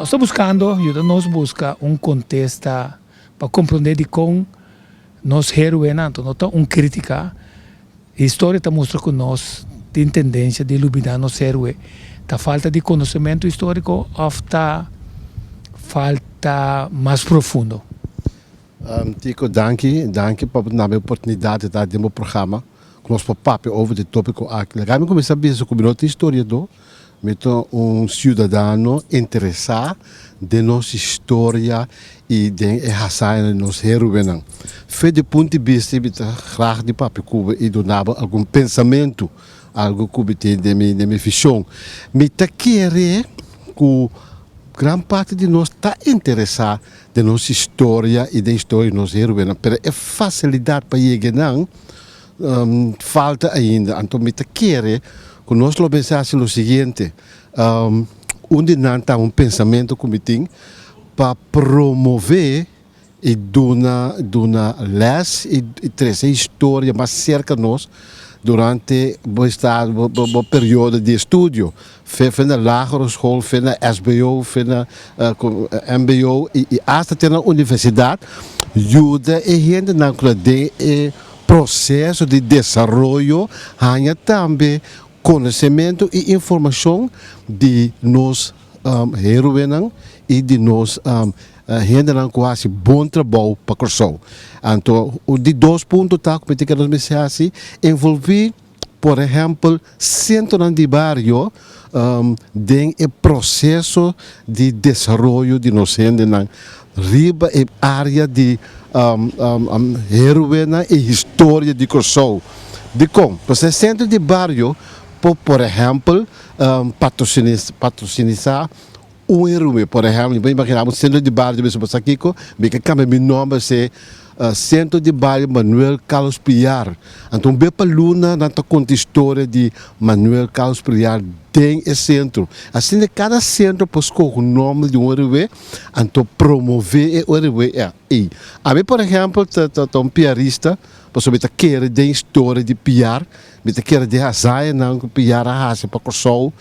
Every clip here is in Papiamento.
Nos ta buskando, yuda nos buska un kontesta pa komprondé dikon nos héroenan, anto no ta un krítika, historia ta mustra ku nos tin tendensia di lubidá nos héroe. Ta falta di konosementu históriko òf ta falta mas profundo? Tico, danki, danki pa bo duna mi e oportunidat di ta den bo programa ku nos por papia over di e tópiko aki. Laga mi kuminsá bisa ku mi no ta historiadó, mi ta un siudadano interesá den nos historia i den e hazañanan di nos héroenan. Fe di punto di bista mi ta graag di papia ku bo i duna bo algun pensamentu, algu ku mi tin den mi den mi vishon. Mi ta kere ku gran parti di nos ta interesá den nos historia i den historia di nos héroenan, pero e fasilidat pa yega nan falta ainda. Anto mi ta kere ku nos lo mester hasi lo siguiente, un di nan ta un pensamentu ku mi tin pa promové i duna duna lès i trese historia mas serka nos durante bo estado bo bo periodo di estudio. Fe fe na lagere school, fe na SBO, fe na mbo i asta te na universidat yuda e hendenan ku ta den e proseso di desaroyo haña tambe konosementu i informashon di nos heroenan i di nos hendenan ku hasi bon trabou pa Kòrsou. Anto un di dos punto ta ku mi ta kere nos mester hasi envolví por ehèmpel sentronan di bario den e proseso di desaroyo di nos hendenan riba e área di héroenan i historia di Kòrsou. Dikon? Pasobra e sentro di bario por por ehèmpel patrosinisá un héroe. Por ehèmpel, mi por imaginá un sentro di bario ta bisa bo sa kiko, mi ke kambia mi nòmber se Sentro di Bario Manuel Carlos Piar. Anto un bes pa luna nan ta konta historia di Manuel Carlos Piar den e sentro. Asina kada sentro por skohe un nòmber di un héroe anto promové e héroe ei. Ami por ehèmpel ta un piarista pasobra mi ta kere den historia di Piar, mi ta kere den hazañanan ku Piar a hasi pa Kòrsou.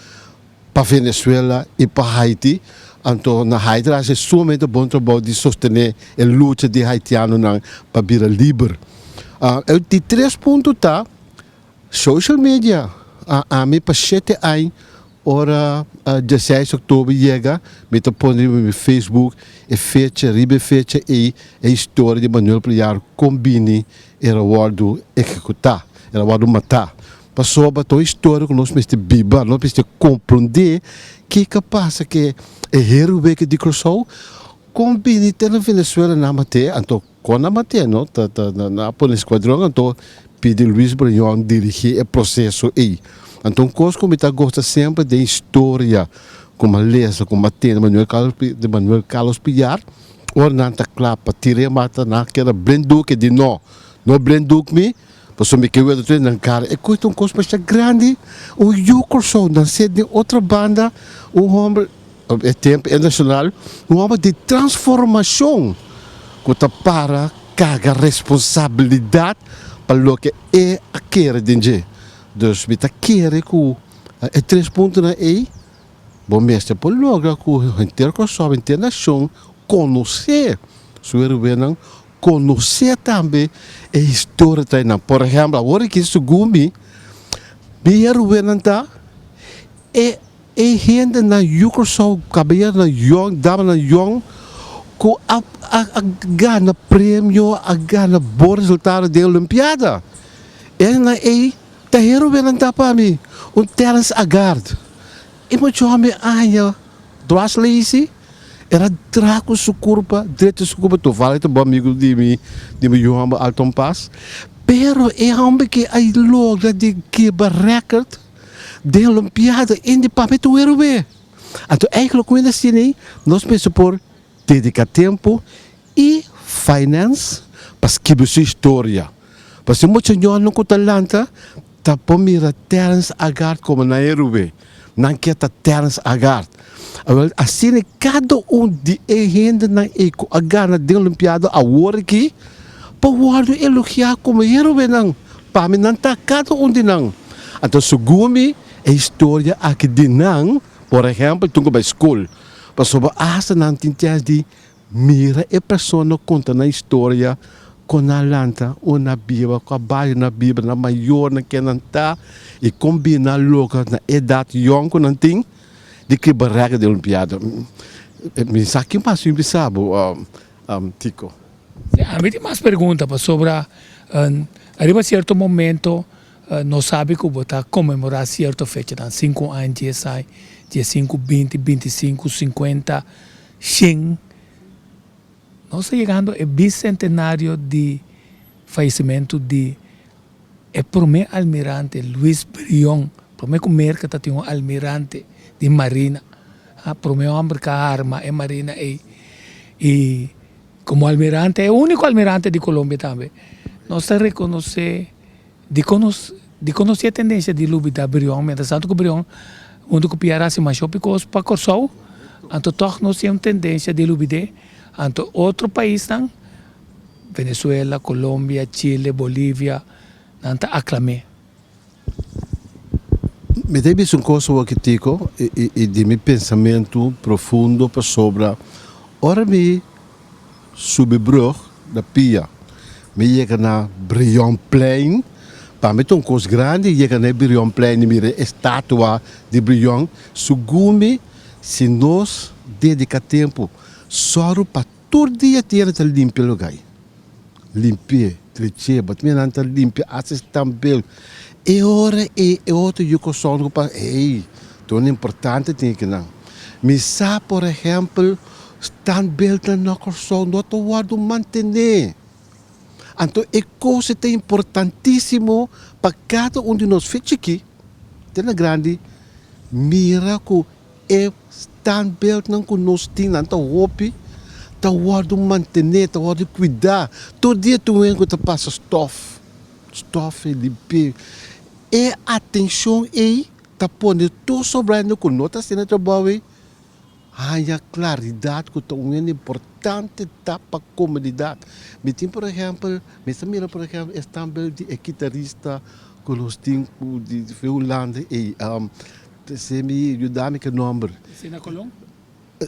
pa Venezuela i pa Haiti, anto na Haiti a hasi sumamente bon trabou di sostené e lucha di haitianonan pa bira liber. E di tres punto ta social media. Ami pa shete añ ora dieseis oktober yega mi ta pone riba mi Facebook e fecha, riba e fecha ei e historia di Manuel Pliar kon bini el a wòrdu ehekutá, el a wòrdu matá. Pasobra ta un historia ku nos mester biba, nos mester komprondé kiko a pasa ku e heroe di Kòrsou kon bini te na Venezuela nan mat'é, anto kon nan mat'é no ta ta nan a pone eskuadron anto pidi Luis Brion dirigí e proseso ei. Anto un kos ku mi ta gosta semper den historia ku mi a lesa ku mi a tende Manuel Carlos di Manuel Carlos Piar ora nan ta kla pa tir'é mata nan a keda blenduke di no, no blenduk mi. Pasobra mi ke weta tur nan kara e kos ta un kos masha grandi, un yu Kòrsou nansé den otro banda, un hòmber e tempu e nashonal, un hòmber di transformashon ku ta para karga responsabilidat pa loke e a kere den dje. Dus mi ta kere ku e tres puntonan ei bo mester por logra ku henter Kòrsou, henter nashon konosé su heroenan. Konosé tambe e historia ta einan. Por ehèmpel, awor aki segun mi, mi heroenan ta e e hendenan yu Kòrsou, kabayeronan yòn, damanan yòn ku a a gana premio, a gana bon resultado den olimpiada. Esnan ei ta heroenan ta pa mi. Un Terence Agard, e muchacho mi aña dwars lazy. El a traha ku su kurpa, drecha su kurpa, toval e ta bon amigu di mi, di mi yu hòmber Alton Paas. Pero e hòmber ke a logra di kebra rèkòrt den Olimpiada indi papia ta wera wé. Anto eigentlik ku hende asina ei nos mester por dediká tempu i finance pa skibi su historia. Pasobra mucha ñònan ku ta lanta ta por mira Terence Agard komo nan héroe. Nan ke ta Terence Agard. Awel, asina kada un di e hendenan ei ku a gana den Olimpiada awor aki por wòrdu elogiá komo héroenan. Pa mi nan ta kada un di nan. Anto segun mi e historia aki di nan, por ehèmpel, tun ku bai skol. Pasobra asta nan tin chèns di mira e persona konta nan historia kon nan lanta, unda nan biba, kua bario nan biba, nan mayornan ken nan ta i kon bin nan logra na edat yòn ku nan tin di kibra rèkòrt di olimpiada. Mi sa kin mas mi bisa bo, Tico. Ami tin mas pregunta pasobra ariba cierto momento nos sabi cu bo ta conmemora cierto fechanan, sinku aña, dies aña, diesinku, binti, bintisinku, sinkuenta, shen. Nos ta yegando e bicentenario di fayecimento di e prome almirante Luis Brion, prome cu Merca ta tin un almirante di marina, prome homber cu a arma e marina ey y como almirante, e unico almirante di Colombia tambe. Nos ta reconoce dicon nos dicon nos tin e tendencia di lubida Brion, mientras tanto cu Brion hunto cu Piar a haci masha hopi cos pa Corsou, anto toch nos tin un tendencia di lubid'e, anto otro paisnan Venezuela, Colombia, Chile, Bolivia, nan ta aclam'e. Mi ta bisa un cos awor kitico y di mi pensamento profundo pasobra ora mi subi brug na pia mi yega na Brionplein, pa mi ta un cos grandi yega na e Brionplein y mira e estatua di Brion, segun mi si nos dedica tempo sòru pa Tur dia tera ta limpia lugai. Limpi'é, trech'é, bo ta mira nan ta limpia hasta e stambel. E ora ei e otro yu kosòn ku pa, ey, ta un importante tin kinan. Mi sa por ehèmpel standbeeldnan na Kòrsou no ta wòrdu mantené. Anto e kos ei ta importantísimo pa kada un di nos, fe chikí te na grandi, mira ku E standbeeldnan ku nos tin, nan ta hopi, ta wòrdu mantené, ta wòrdu kuidá. Tur dia tin un hende ku ta pasa stòf, stòf e limpi'é. E atenshon ei ta pone tur sobrá hende ku no ta hasiendo e trabou ei haña klaridat ku ta un hende importante ta pa komunidat. Mi tin por ehèmpel, mi ta mira por ehèmpel e standbeeld di e kitarista ku nos tin ku di Hulanda ei. P'esei mi yuda mi ku e nòmber. Esei na Colón?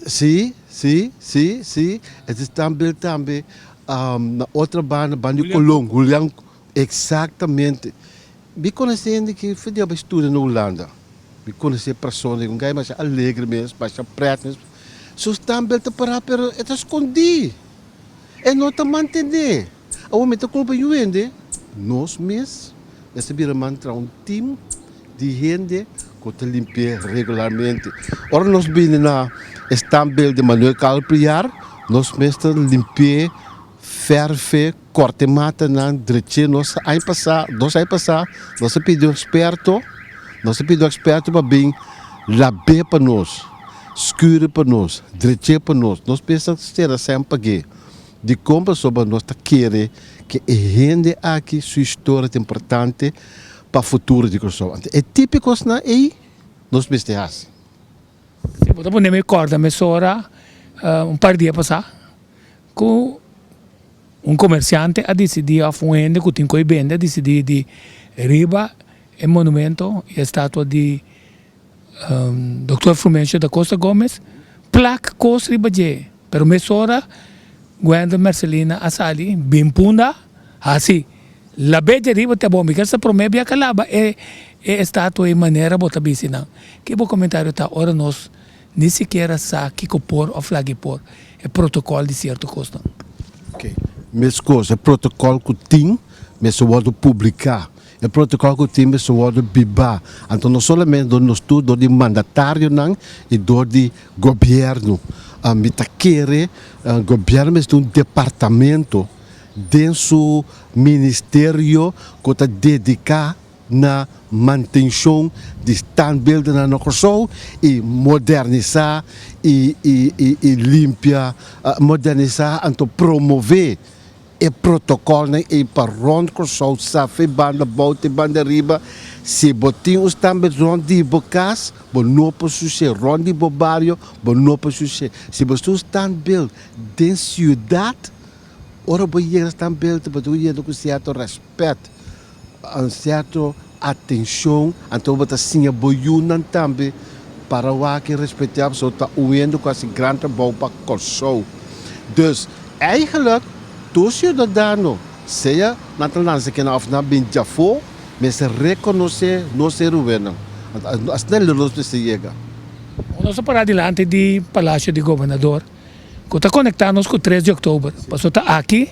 Sí, sí, sí, sí. E ta tambe tambe na otro banda, banda di Colón. Julián, exactamente. Mi konosé hende ku for di a bai studia na Hulanda. Mi konosé persona, un guy masha alegre mes, masha pret mes. Su stambeeld ta pará pero e ta skondí. E no ta mantené. Awor mi ta kulpa yu hende, nos mes mester bira mantra un team di hende ku ta limpi'é regularmente. Ora nos bini na e standbeeld di Manuel Carlos Piar, nos mester limpi'é, fèrf'é, kòrt'e matanan, drech'é. Nos aña pasá, dos aña pasá, nos a pidi un eksperto, nos a pidi un eksperto pa bin lab'é pa nos, skür'é pa nos, drech'é pa nos. Nos mester sera semper pag'é. Dikon? Pasobra nos ta kere ku e hende aki su historia ta importante pa futuro di Kòrsou. Anto e tipo kosnan ei nos mester hasi. Si bo ta pone mi kòrda mesora un par dia pasá ku un komersiante a disidí òf un hende ku tin ku e bende a disidí di riba e monumento i e estatua di Doktor Frumencio da Costa Gomez plak kos riba dje pero mesora Gwendel Mercelina a sali bin punda hasi Lab'é dje riba te bo. Mi ker sa promé bia ka laba e e estatua ei manera bo ta bisti nan. Ki bo komentario ta ora nos ni sikiera sa kiko por òf lag'i por e protokòl di sierto kosnan? Ok. Meskos, e protokòl ku tin mester wòrdu publiká. E protokòl ku tin mester wòrdu bibá. Anto no solamente dor di nos tur, dor di mandatarionan i dor di gobièrnu. Mi ta kere gobièrnu mester tin un departamento den su ministerio ku ta dediká na mantenshon di standbeeldennan na Kòrsou i modernisá i i limpia, modernisá anto promové e protokòlnan ei pa rònt Kòrsou, safe banda bou te banda riba. Si bo tin un standbeeld rònt di bo kas, bo no por sush'é, rònt di bo bario, bo no por sush'é. Si bo tin un standbeeld den siudat, Ora bo yega standbeeld bo ta yega ku sierto rèspèt, un sierto atenshon, anto bo ta siña bo yunan tambe. Para wak i respetá pasobra ta un hende ku hasi gran trabou pa Kòrsou. Dus, eigenlijk tur siudadano, sea nan ta lansa kinan òf nan bin djafó, mester rekonosé nos heroenan. Asina lo nos mester yega. Nos a pará dilanti di Palacio di Gobernador ku ta konektá nos ku tres di òktober, pasobra ta aki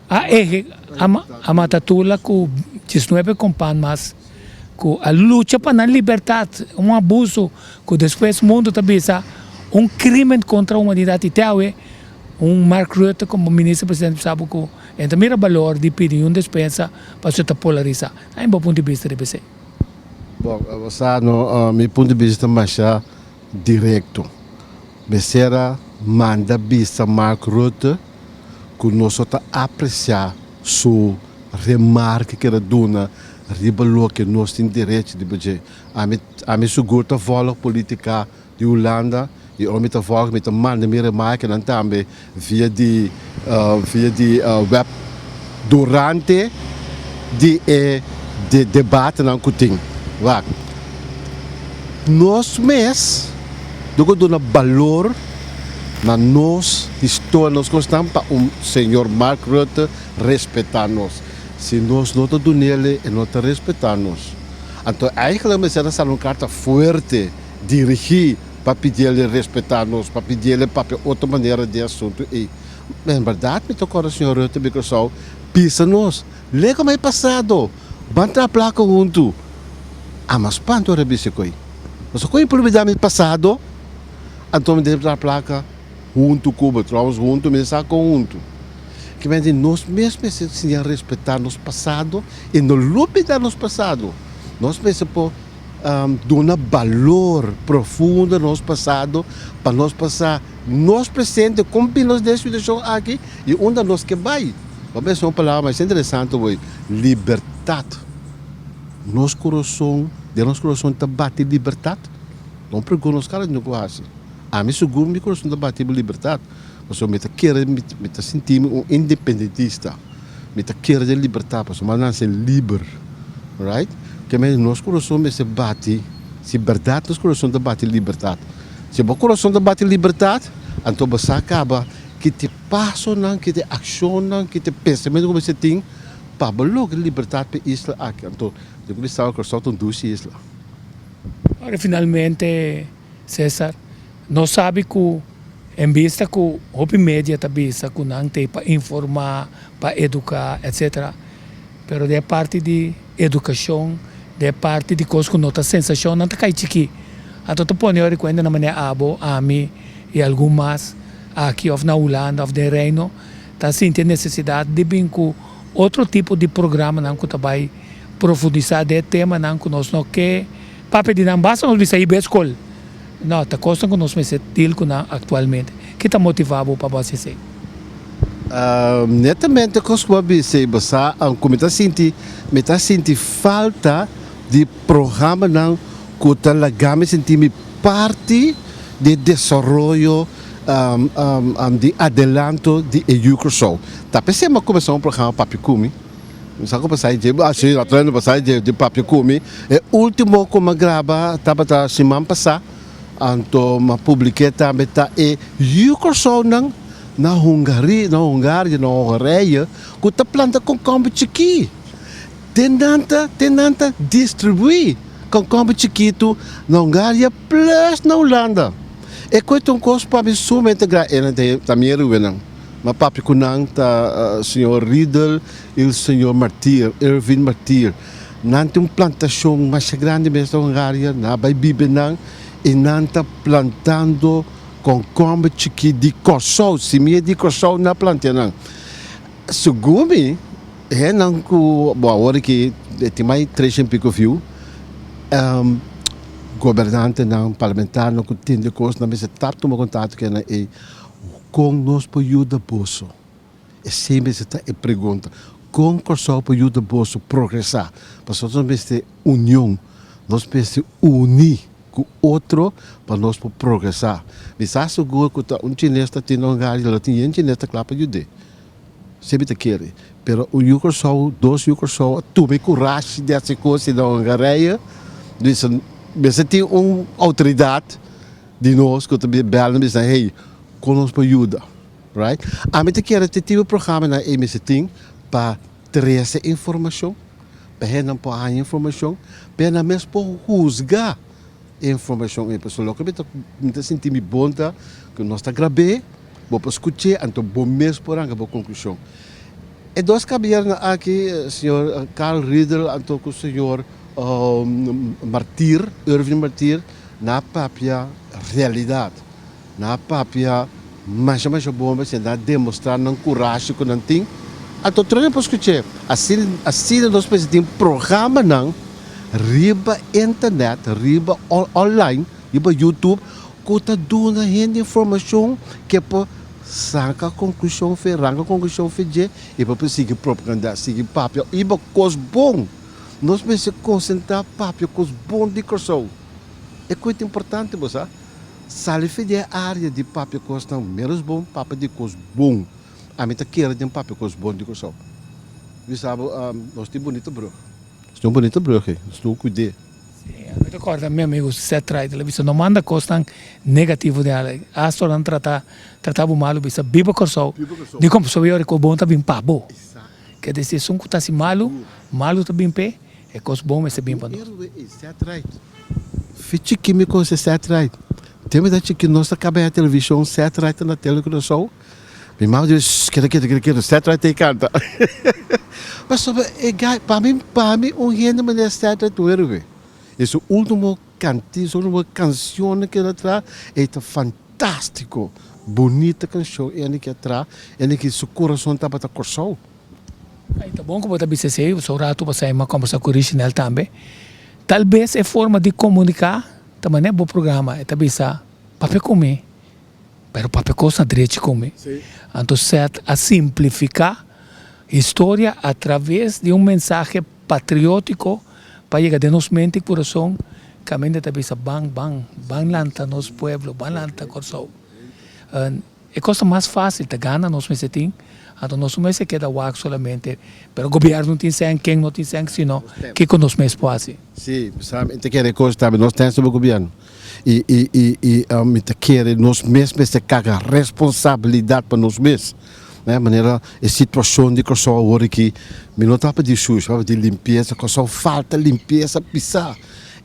a ehe a mata Tula ku diesnuebe kompan mas ku a lucha pa nan libertat, un abuso ku despues mundu ta bisa un krimen kontra humanidat i te awe un Mark Rutte komo minister presidente bisa bo ku e ta mira balor di pidi un despensa pasobra ta polarisá. Ai bo punto di bista riba esei? Bon, bo sa no, mi punto di bista ta masha direkto. Mester a manda bisa Mark Rutte ku nos no ta apresiá su remarke ku el a duna riba loke nos tin derecho di dje. Ami ami sigur ta vòlg politika di Hulanda i ora mi ta vòlg mi ta manda mi remarkenan tambe via di via di web durante di e debatenan ku tin. Wak, nos mes no ku duna balor na nos historia, nos kosnan pa un señor Mark Rutte respetá nos. Si nos no ta dun'el e no ta respetá nos. Anto eigenlijk mester a sali un karta fuerte dirigí pa pidiel respetá nos, pa pidiel papia otro manera di e asuntu ei. En bèrdat mi ta kòrda señor Rutte di Kòrsou bisa nos, Lego ma e pasado, ban traha plaka huntu. Ama spantu ora bisa koe. Pasobra kon e por olbidá mi pasado, anto mi debe traha plaka huntu ku bo. Trouwens huntu mi sa kon huntu. Ke men di nos mes mester siña respetá nos pasado i no lubidá nos pasado. Nos mester por duna balor profundo na nos pasado pa nos por sa nos presente kon bin nos den e situashon aki i unda nos ke bai. Bo a menshoná un palabra masha interesante hoy, libertat. Nos kurason, den nos kurason ta bati libertat? Bo pregunta nos kada un ku hasi. Ami sigur mi kurason ta bati pa libertat, pasobra mi ta kere, mi ta sinti mi un independentista. Mi ta kere den libertat pasobra mi a nase liber, right? Ke men nos kurason mester bati, si bèrdat nos kurason ta bati libertat. Si bo kurason ta bati libertat, anto bo sa kaba ki te pasonan, ki te akshonnan, ki te pensamentu ku mester tin pa bo logra libertat pa e isla aki. Anto, di ku mi staba Kòrsou ta un dushi isla. Ora finalmente Cesar, nos sabi ku en bista ku hopi media ta bisa ku nan t'ei pa informá, pa eduká, etcetera, pero den e parti di edukashon, den e parti di kos ku no ta sensashon, nan ta kai chikí. Anto ta pone ora di kuenta na manera abo, ami i algun mas aki òf na Hulanda òf den Reino ta sinti e nesesidat di bin ku otro tipo di programanan ku ta bai profundisá den e temanan ku nos no ke Papia di nan basta nos bisa hiba e skol. No, ta kosnan ku nos mester deal ku nan aktualmente. Ke ta motivá bo pa bo hasi esei? Netamente kos ku bo a bisa ei, bo sa ku mi ta sinti, mi ta sinti falta di programanan ku ta laga mi sinti mi parti di e desaroyo di adelanto di e yu Kòrsou. Ta p'esei mi a kuminsá un programa Papia Ku Mi. Mi sa ku pasá dje, ah si, naturalmente pasá dje di papia ku mi. E último ku mi a graba tabata siman pasá, anto mi a publik'é tambe, ta e yu Kòrsounan na Hungari, na Hungaria, na Hongarije, ku ta planta kònkòmber chikí. Te nan ta, te nan ta distribuí kònkòmber chikitu na Hungaria plus na Hulanda. E koe ta un kos pa mi sumamente gra, e nan ta mi heruenan. Ma papia ku nan ta señor Riedel i señor Martier, Ervin Martier. Nan tin un plantashon masha grandi mes na Hungaria, nan a bai biba nan i nan ta plantando kònkòmber chikí di Kòrsou, simia di Kòrsou nan a plantia nan. Segun mi, hendenan ku, bo awor aki tin mas di tres shen piko fiu, gobernantenan, parlamentarionan ku tende kos nan mester tap tuma kontakto ku nan ei. Kon nos por yuda boso? Esei mester ta e pregunta. Kon Kòrsou por yuda boso progresá? Pasobra nos mester union, nos mester uní ku otro pa nos por progresá. Mi sa sigur ku ta un chines ta tin un gari, lo tin yen chines ta kla pa yud'é. Esei mi ta kere. Pero un yu Kòrsou, dos yu Kòrsou a tuma e kurashi di hasi kos na Hongarije, bisa. Mester tin un outoridat di nos ku ta bèl nan bisa, hey, kon nos por yuda, right? Ami ta kere te tipo programanan ei mester tin pa trese informashon, pa hendenan por haña informashon, pa hendenan mes por husga e informashon ei. Pasobra loke mi ta mi ta sinti mi bon ta ku nos ta grab'é, bo por skuch'é, anto bo mes por ranka bo konklushon. E dos kabièrnan aki, señor Carl Riedel anto ku señor Martir, Irving Martir, nan a papia realidat. Nan a papia masha masha bon pasobra nan a demostrá nan kurashi ku nan tin. Anto tur hende por skuch'é. Asina asina nos mester tin programanan riba internet, riba online, riba YouTube ku ta duna hende informashon ke por Saka konklushon fe, ranka konklushon fe dje i pa por sigui propagandá, sigui papia riba kos bon. Nos mester konsentrá papia kos bon di Kòrsou. E kos ta importante, bo sa. Sali fe di e área di papia kosnan ménos bon, papia di kos bon. Ami ta kere den papia kos bon di Kòrsou. Mi sa bo, nos tin bunita brug. Nos tin un bunita brug ei, nos tin ku kuid'é. Sí, mi ta kòrda mi amigu Seth Wright, el a bisa, no manda kosnan negativo den ala. Asta ora nan trata, trata bo malu, bisa, Biba Kòrsou! Dikon? Pasobra e ora ku bon ta bin pa bo. Ke desi, esun ku ta hasi malu, malu ta bin p'e, e kos bon mester bin pa nos. Seth Wright, Fi chikí mi konose Seth Wright. Tempu ta chikí nos ta kaba e televishon, Seth Wright ta na tele Kòrsou. Mi mama di, Shh, keda ketu, keda ketu, Seth Wright ta e kanta. Pasobra e guy, pa mi, pa mi un hende manera Seth Wright duerme. E su ultimo kanti, su ultimo kanshonnan ku el a traha, e ta fantástiko. Bunita kanshon e hende ke a traha, e hende ke su kurason tabata Kòrsou. Ay, ta bon ku bo ta bisa esei, pasobra un ratu pasá mi a kombersá ku Richenel tambe. Tal bes e forma di komuniká ta manera bo programa, e ta bisa, Papia ku mi. Pero papia kos na drechi ku mi. Anto Seth a simplifiká historia a traves di un mensahe patriótiko pa yega den nos mente i kurason kaminda ta bisa ban ban ban lanta nos pueblo ban lanta Kòrsou. E kos ta mas fásil ta gana nos mester tin anto nos no mester keda wak solamente pero gobièrnu tin sèn ken no tin sèn sino kiko nos mes por hasi. Sí, sa mi ta kere kos tambe nos ten sobre gobièrnu. I i i i mi ta kere nos mes mester karga responsabilidat pa nos mes. Ne, manera e situashon di Kòrsou awor aki, mi no ta papia di shushi, mi ta papia di limpiesa. Kòrsou falta limpiesa pisá.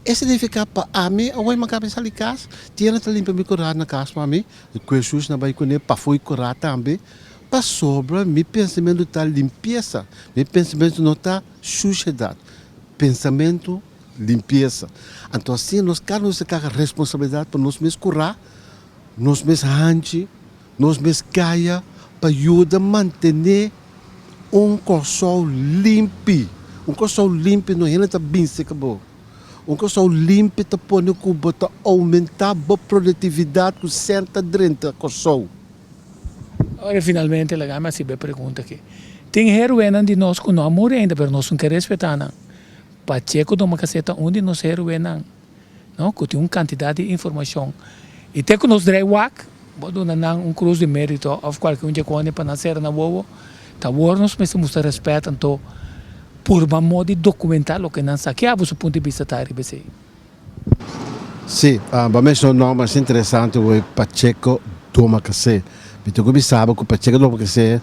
E signifiká pa ami awor mi a kaba di sali kas, tiene ta limpia mi kurá na kas pa mi, kue shushi nan bai kuné pafó e kurá tambe, pasobra mi pensamentu ta limpiesa, mi pensamentu no ta shushedat. Pensamentu. Limpiesa. Anto asina nos kada un ta karga responsabilidat pa nos mes kurá, nos mes hanchi, nos mes kaya pa yuda mantené un Kòrsou limpi. Un Kòrsou limpi no hende ta binse ku bo. Un Kòrsou limpi ta pone ku bo ta oumentá bo produktividat ku sèn ta drenta Kòrsou. Ora finalmente laga mi hasi bo e pregunta aki. Tin héroenan di nos ku no a muri ainda pero nos no ke respetá nan. Pacheco Domacassé ta un di nos héroenan, no, ku tin un kantidat di informashon. I te ku nos drei wak, bo duna nan un krus di mérito òf kualke un djekone pa nan sera nan wowo, ta awor nos mester mustra rèspèt anto purba modo di dokumentá loke nan sa. Ke abo su punto di bista ta riba esei? Sí, bo a menshoná un nòmber asina interesante hoy, Pacheco Domacassé. Mi tin ku bisa bo ku Pacheco Domacassé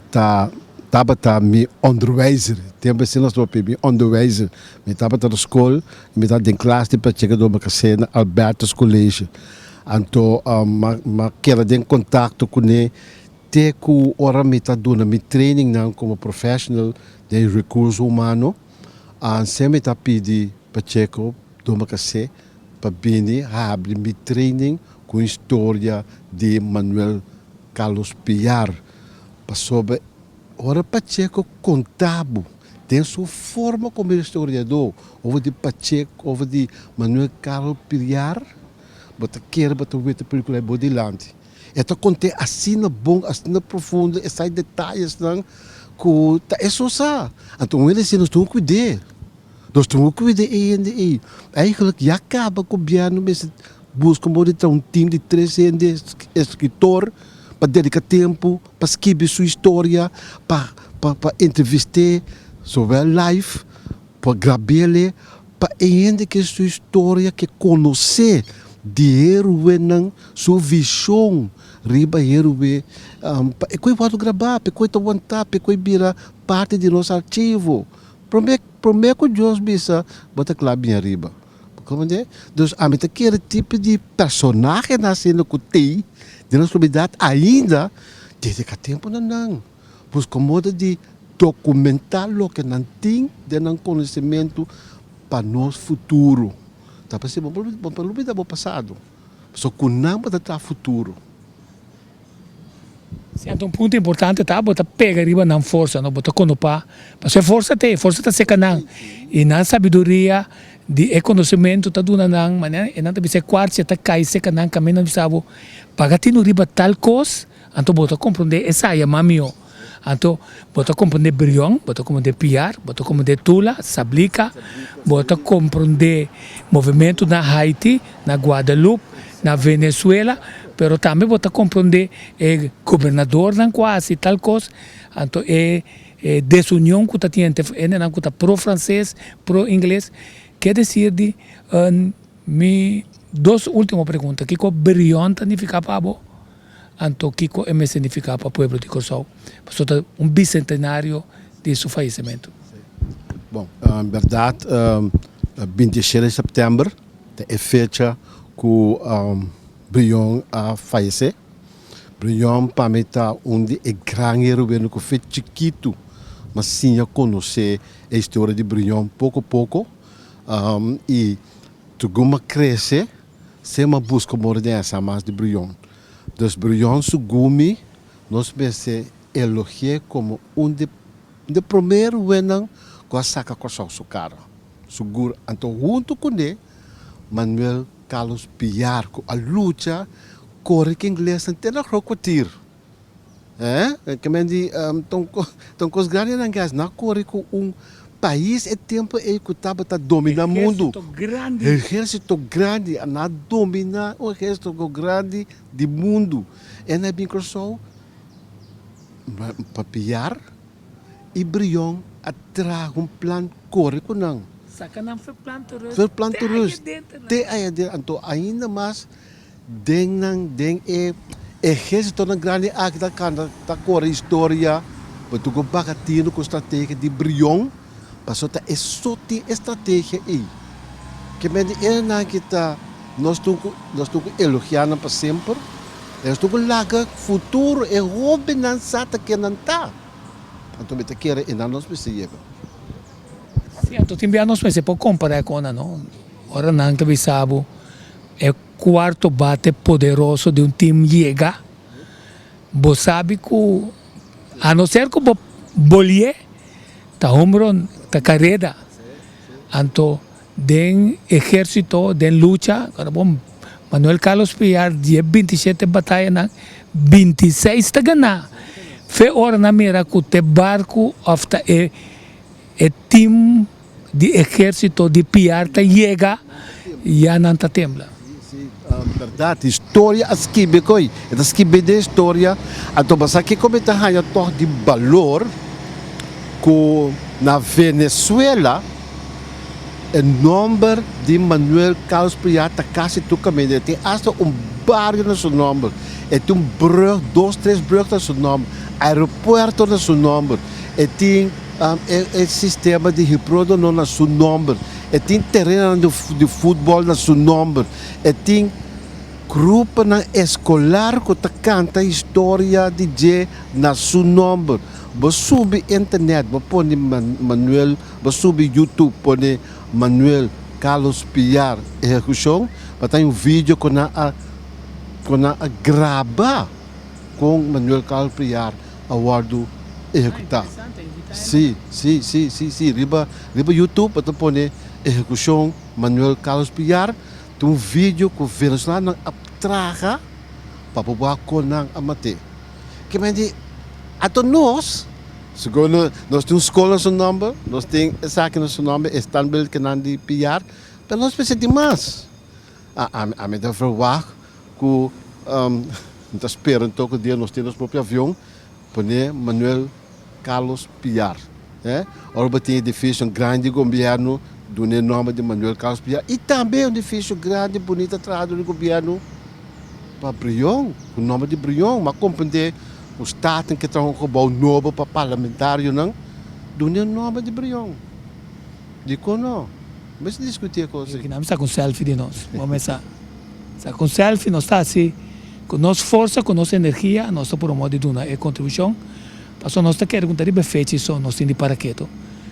ta tabata mi onderwijzer. Tempu esei nos tabata papia mi onderwijzer. Mi tabata na skol i mi tabata den klas di Pacheco Domacassé na Albertus College. Anto m'a keda den kontakto kuné te ku ora mi ta duna mi trainingnan komo professional den rekurso humano. Anse mi ta pidi Pacheco Domacassé pa bini habri mi training ku historia di Manuel Carlos Piar, pasobra ora Pacheco konta bo den su forma komo historiadó over di Pacheco, over di Manuel Carlos Piar, bo ta kere bo ta weta pelikula ei bo dilanti. E ta kont'é asina bon, asina profundo, e sa e detayesnan ku ta e so sa. Anto un hende asina nos tin ku kuid'é. Nos tin ku kuida e hende ei. Eigenlijk ya kaba gobièrnu mester buska un modo di traha un tim di tres hende eskritor pa dedika tempu pa skibi su historia, pa pa pa entrevist'é zowel live, pa grab'é. Pa e hende ke su historia ke konosé di héroenan su vishon riba héroe pa e koe wòrdu grabá, pa e koe ta wantá, pa e koe bira parti di nos archivo. Promé promé ku Dios bisa bo ta kla bin ariba. Bo komprendé? Dus ami ta kere tipo di personahenan asina ku tei den nos komunidat ainda dediká tempu na nan. Buska moda di dokumentá loke nan tin den nan konosementu pa nos futuro. Ta p'esei bo bo por lubida bo pasado, pasobra ku nan bo ta traha futuro. Si, anto un punto importante ta bo ta pega riba nan forsa, no? Bo ta konopá, pasobra e forsa t'ei, e forsa ta seka nan, i nan sabiduria di e konosementu ta duna nan manera e nan ta bisa e kuartsia ta kai seka nan kaminda nan bisa bo paga tinu riba tal kos. Anto bo ta komprondé esaya mas mihó. Anto bo ta komprondé Brion, bo ta komprondé Piar, bo ta komprondé Tula, Sablika, bo ta komprondé movementu na Haiti, na Guadeloupe, na Venezuela, pero tambe bo ta komprondé e gobernadornan ku a hasi tal kos. Anto e desunion ku ta tin entre hendenan ku ta pro franses, pro ingles. Ke desir di mi dos ultimo pregunta, kiko Brion ta nifiká pa bo? Anto kiko e mester nifiká pa pueblo di Kòrsou? Pasobra ta un bisentenario di su fayesimentu. Bon, bèrdat 26 di sèptèmber ta e fecha ku Brion a fayesé. Brion pa mi ta un di e gran heroenan ku fe chikitu m'a siña konosé e historia di Brion poko poko i tugun m'a krese. Sem a buska mora den esa mas di Brion. Dus Brion su gumi nos mester elogi'é komo un di di promer wennan ku a saka Kòrsou su kara. Sigur anto huntu kuné Manuel Carlos Piar ku a lucha kore ku inglesnan te na Groot Kwartier. Eh, ke men di ta un ta un kos grandi nan guys, nan a kore ku un pais e tempu ei ku tabata dominá mundu. Ehérsito grandi. Ehérsito grandi, nan a dominá un ehérsito grandi di mundu. E nan a bin Kòrsou pa piar i Brion a traha un plan kore ku nan. Saka nan verplant rus Verplant te rus aya denter nan. te aya denter. Anto ainda mas Den nan den e ehérsitonan grandi aki ta kanta ta kore historia bo tur ku baka tinu ku strategia di Brion pasobra ta e so tin e strategia ei ke men di enan ki ta nos tur ku nos tur ku elogia nan pa semper i nos tur ku laga futuro e hóbennan sa ta ken nan ta anto mi ta kere enan nos mester yega. Si anto tin bia nos mester por kompara ku nan no ora nan ta bisa bo E cuarto bate poderoso di un team yega, bo sabi cu a no ser cu bo bolié, ta homerun, ta careda. Anto den ehercito, den lucha, Manuel Carlos Piar di e 27 batayanan, 26 ta gana. Fe ora nan mira cu t'e barco of ta e team di ehérsito di Piar ta yega, ya nan ta tembla. Si, bèrdat, historia a skibi ko'i, e ta skibi den historia, anto bo sa kiko mi ta haña tòg di balor ku na Venezuela e nòmber di Manuel Carlos Piar ta kasi tur kaminda, e tin asta un bario na su nòmber, e tin un brùg, dos tres brùg na su nòmber, aeropuerto na su nòmber, e tin. E sistema di Hiprodo no na su nomber. E tin terenonan di futbol na su nomber. E tin gruponan eskolar ku ta kanta historia di dje na su nomber. Bo subi internet, bo pone Manuel, bo subi YouTube pone Manuel Carlos Piar ehekushon, bo ta haña un video ku nan a ku nan a graba kon Manuel Carlos Piar a wòrdu ehekutá. Sí, sí, sí, sí, sí. Riba, riba YouTube bo ta pone Ehekushon Manuel Carlos Piar. Tin un video ku venezolanonan a traha pa bo wak kon nan a mat'é. Ke men di, anto nos, segun no, nos tin un skol na su nòmber, nos tin esaki na su nòmber, e standbeeld kinan di Piar, pero nos mester tin mas. A, ami ta verwagt ku mi ta spera un toko dia nos tin nos propio avion, pone Manuel Carlos Piar. Ora bo tin edificio grandi di gobierno, Duna e nòmber di Manuel Carlos Piar i tambe un edifisio grandi bunita traha dor di gobièrnu pa Brion, ku nòmber di Brion. M'a komprendé ku Staten ke traha un gebou nobo pa parlamentarionan, duna e nòmber di Brion. Dikon no? Mester diskutí e kos ei. Kinan mi saka un selfie di nos. Bo mester saka un selfie, nos ta hasi ku nos forsa, ku nos energia, nos ta por un modo di duna e kontribushon. Pasobra nos ta kere ku ta riba e fecha i so nos tin di para ketu.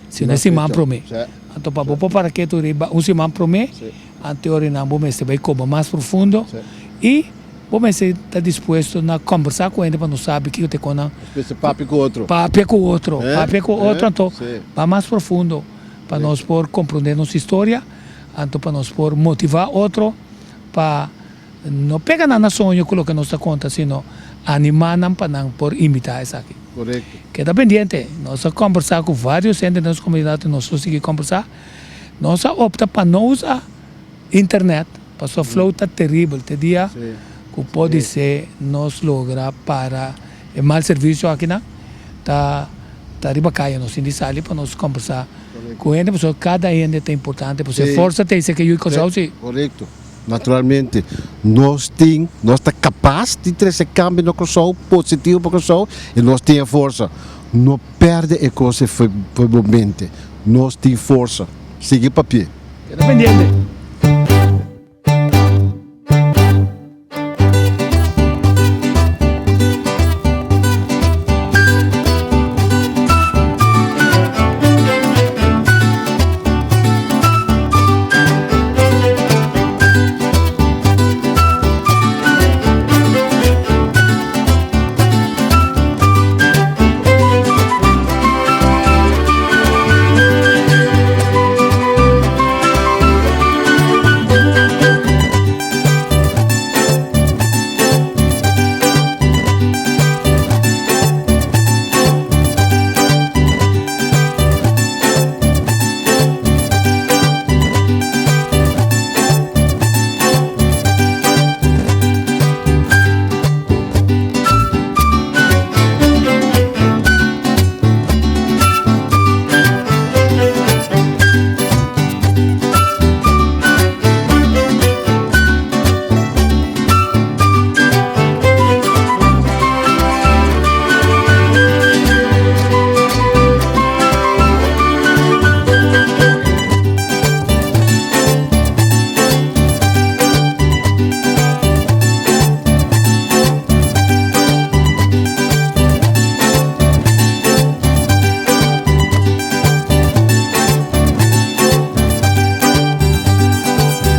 Si no e siman promé. Anto pa bo por para ketu riba un siman promé, anto e orinan bo mester bai koba mas profundo i bo mester ta dispuesto na kombersá ku hende pa nos sabi kiko ta e konan. Mester papia ku otro. Papia ku otro, papia ku otro anto bai mas profundo pa nos por komprondé nos historia, anto pa nos por motivá otro pa No pega nan na soño ku loke nos ta konta, sino animá nan pa nan por imitá esaki. Korekto. Keda pendiente. Nos a kombersá ku vários hende den nos komunidat i nos lo sigui kombersá. Nos a opta pa no usa internet, pasobra flow ta teribel. Te dia ku podisé nos logra para e mal servisio akinan, ta ta riba kaya nos tin di sali pa nos kombersá ku hende, pasobra kada hende ta importante, pasobra e forsa ta esei ke yu Kòrsou si. Korekto. Naturalmente, nos tin, nos ta kapas di trese kambio na Kòrsou, positivo pa Kòrsou, i nos tin e forsa. No pèrdè e kos ei for bo mente. Nos tin forsa. Sigui papia. Keda pendiente.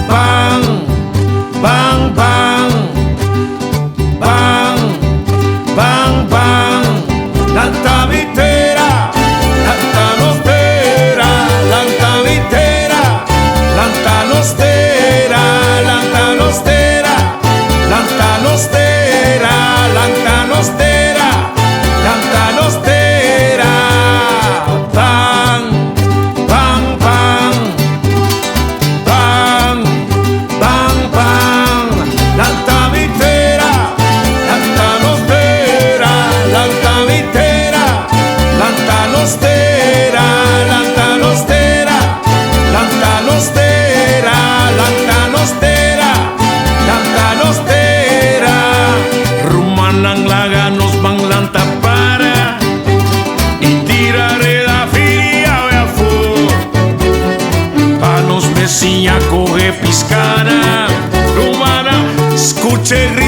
Ban, ban, ban, ban, ban, ban. Lanta mi tera, lanta nos tera, lanta mi tera, lanta nos tera, lanta nos tera, lanta nos tera, lanta nos tera, lanta nos tera. Ban, ban, ban, ban, ban, ban. Lanta mi tera, lanta nos tera, lanta mi tera, lanta nos tera, lanta nos tera, lanta nos tera, lanta nos tera, lanta nos tera. Rumannan laga nos ban lanta para i tira reda firi awe afó pa nos mes siña kohe piskana. Rumannan, skucha e.